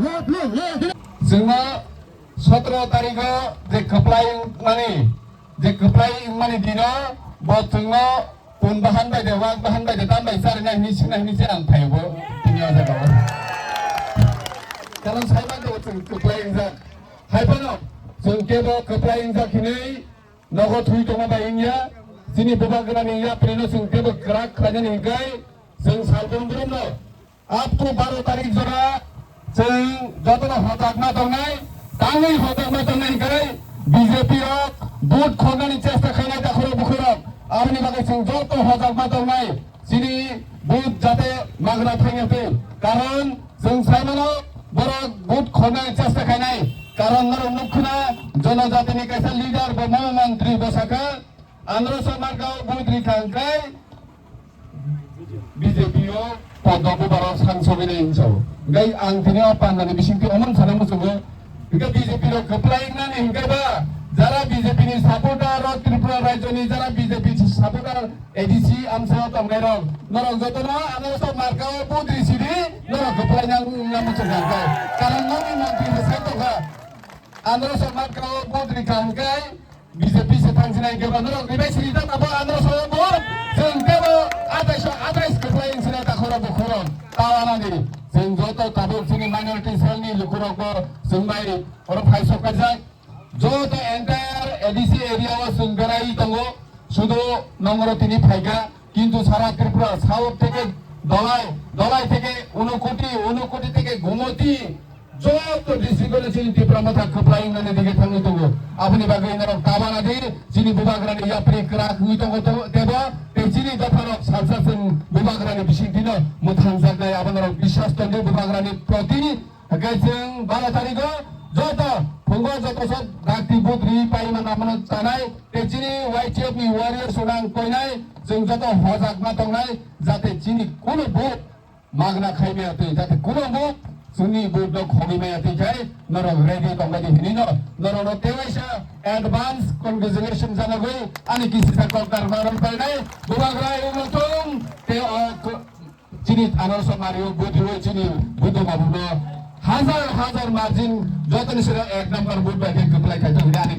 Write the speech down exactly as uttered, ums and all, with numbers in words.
Chwngno sotro tarigo je kwplai mani, je kwplai mani dino bo chwngno pun bahan bai de, wak bahan bai de, tam bai char nai hini sina hini se ang phaio bo tini o jaga o. Karon sai man de chwng kwplai wngjak. Hai phano chwng kebo kwplai wngjak hinwi nogo thwi tongma bai wngya. Chini bubagrani yaprino chwng kebo kwrak khlainani hwnkhe chwng salbrum brumno up to baro tarik jora chwng jotono hojakma tongnai, tangwi hojakma tongnai hwnkhe B J P rok vote khornani chesta khainai takhurok bukhurok. Aboni bagwi chwng joto hojakma tongnai, chini vote jate magna thangya twi. Karon chwng sai mano borok vote khornani chesta khainai. Karon norok nukkhuna jonojatini kaisa leader bo mama mantri bo sakha, androso markao vote rikha hwnkhe B J P o poddo bubaro sangsogwi nai hinwi sao. Hwnkhe ang tini o pandani bisingtwi omo sana muchungo. Hwnkhe B J P rok kwplai wngnani hwnkhe ba jara B J P ni supporter rok Tripura rajyoni jara B J P supporter A D C amsao tongnai rok norok jotono ano sok marka o budri sidi norok kwplai nang wngna muchungo hwnkhe. Karon nokni mantri bwsai tongkha ano sok marka o budri kaham khe B J P se thang sinai kebo norok ribai sini ta abo ano sok bo chwng kebo atais atais kwplai wng sinai ta khoro bo khoro tawana di chwng joto tabuk chini minority cell ni lukurok bo chwng bai oro phai sok kajak. Joto entire A D C area o chwng berai tongo, sudu nongro tini phaikha, kintu sara Tripura South theke Dhalai, Dhalai theke Unakoti, Unakoti theke Gumoti, joto district o chini Tipra Motha kwplai wngnani dige thangwi tongo. Aboni bagwi norok tabana di, chini bubagrani yapri kwrak wngwi tongo to-, tebo, tei chini dopharok salsa chwng bubagrani bisingtwino mwthangjaknai, abo norok biswas tongdi bubagrani proti. Hwnkhe chwng baro tarigo joto phungo joto sok dakti budri paimana mano chanai tei chini Y T F ni warriors rok ang koinai chwng joto hojakma tongnai jate chini kunu vote magna khaimaya twi jate kunu vote chwngni vote no khogwi maya twi khai norok ready tongbai di hinwi no norok no tewaisa advance congratulation janagwi ani kisisa kokdar maron painai bubagra ungtong tei o Chini thana so mario bwtwi chini bwtwi mabuno hajar hajar margin jotoni sira ek number vote bai khe kwplai khai tongo ani